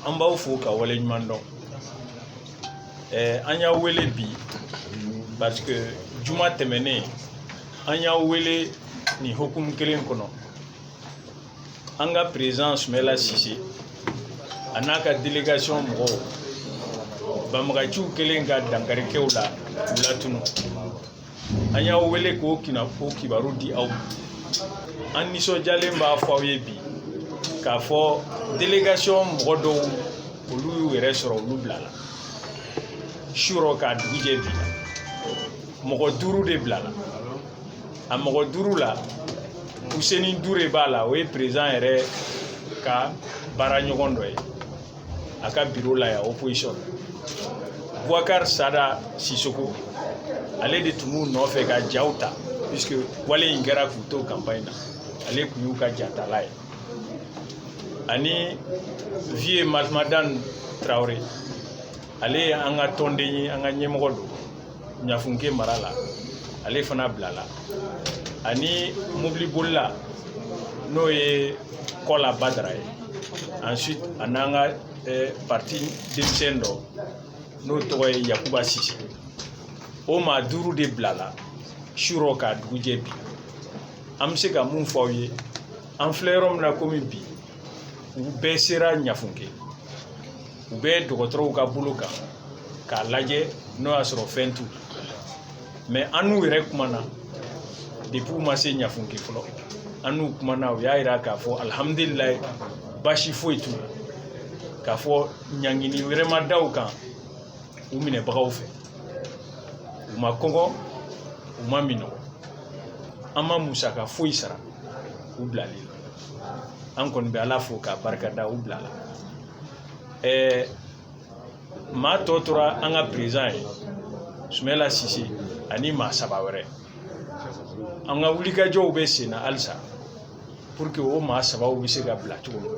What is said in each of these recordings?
An b'aw fo ka waleɲuman dɔn. An y'aw wele bi parce que juma tɛmɛnen, an y'aw wele nin hokumu kelen kɔnɔ. An ka président Sumɛla Sise a n'a ka délégation mɔgɔw, banbagaciw kelen ka dankari kɛ u la k'u latunu. An y'aw wele k'o kina k'o kibaru di aw ma. An nisɔndiyalen b'a fɔ aw ye bi k'a fɔ délégation mɔgɔ dɔw, olu y'u yɛrɛ sɔrɔ, olu bilala surɔ k'a dugujɛ. Bi la, mɔgɔ duuru de bilala. A mɔgɔ duuru la, Useni Dure b'a la, o ye président yɛrɛ ka baara ɲɔgɔn dɔ ye a ka biro la yan opposition. Boubacar Sada Sisoko, ale de tun b'u nɔfɛ ka jaw ta, puisque wale in kɛra k'u to campagne na, ale tun y'u ka jatala ye. Ani vieux Mahamadan Traoré, ale ye an ka tɔnden ye, an ka ɲɛmɔgɔ don Ɲafunke mara la, ale fana bilala. Ani mobilibolila, n'o ye Kɔla Badara ye. Ensuite, a n'an ka parti denmisɛn dɔ, n'o tɔgɔ ye Yakuba Sise. O maa duuru de bilala surɔ k'a dugujɛ bi. An bɛ se ka mun fɔ aw ye? An filɛ yɔrɔ min na komi bi, u bɛɛ sera Ɲafunke, u bɛ dɔgɔtɔrɔw ka bolo kan k'a lajɛ n'o y'a sɔrɔ fɛn t'u la. Mais an n'u yɛrɛ kumana depuis u ma se Ɲafunke fɔlɔ. An n'u kumana, u y'a yira k'a fɔ alihamudulilayi, baasi foyi t'u la, k'a fɔ ɲangini wɛrɛ ma da u kan u minɛbagaw fɛ. U ma kɔngɔ, u ma minɔgɔ. An ma musaka foyi sara u bilali la. An kɔni bɛ Ala fo k'a barika da u bilala. Maa tɔ tora an ka président ye, Sumɛla Sise, ani maa saba wɛrɛ. An ka wulikajɔw bɛ sen na halisa pour que o maa sabaw bɛ se ka bila cogo min.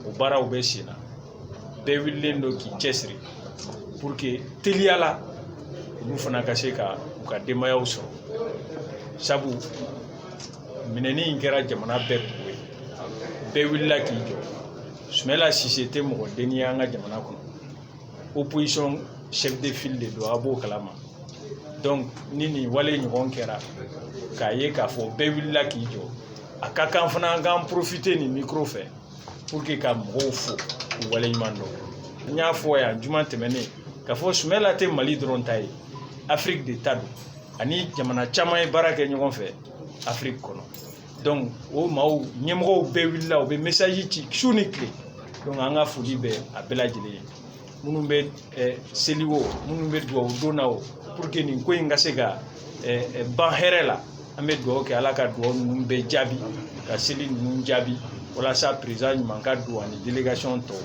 O baaraw bɛ sen na, bɛɛ wulilen don k'i cɛsiri pour que teliya la, olu fana ka se ka u ka denbayaw sɔrɔ, sabu minɛni in kɛra jamana bɛɛ kungo ye, bɛɛ wulila k'i jɔ. Sumɛla Sise tɛ mɔgɔ denni ye an ka jamana kɔnɔ, opposition chef de file de don, a b'o kalama. Donc ni nin wale ɲɔgɔn kɛra, k'a ye k'a fɔ bɛɛ wulila k'i jɔ, a ka kan fana an k'an profiter nin micro fɛ pour que ka mɔgɔw fo k'u waleɲuman dɔn. N y'a fɔ yan juma tɛmɛnen k'a fɔ Sumɛla tɛ Mali dɔrɔn ta ye, Afrique de ta don, ani jamana caman ye baara kɛ ɲɔgɔn fɛ Afrique kɔnɔ. Donc o maaw ɲɛmɔgɔw bɛɛ wulila, u bɛ message ci su ni tile. Donc an ka foli bɛ a bɛɛ lajɛlen ye, minnu bɛ seli o, minnu bɛ dugawu don na o, pour que nin ko in ka se ka ban hɛrɛ la. An bɛ dugawu kɛ, Ala ka dugawu ninnu bɛɛ jaabi, ka seli ninnu jaabi, walasa président ɲuman ka don ani délégation tɔw.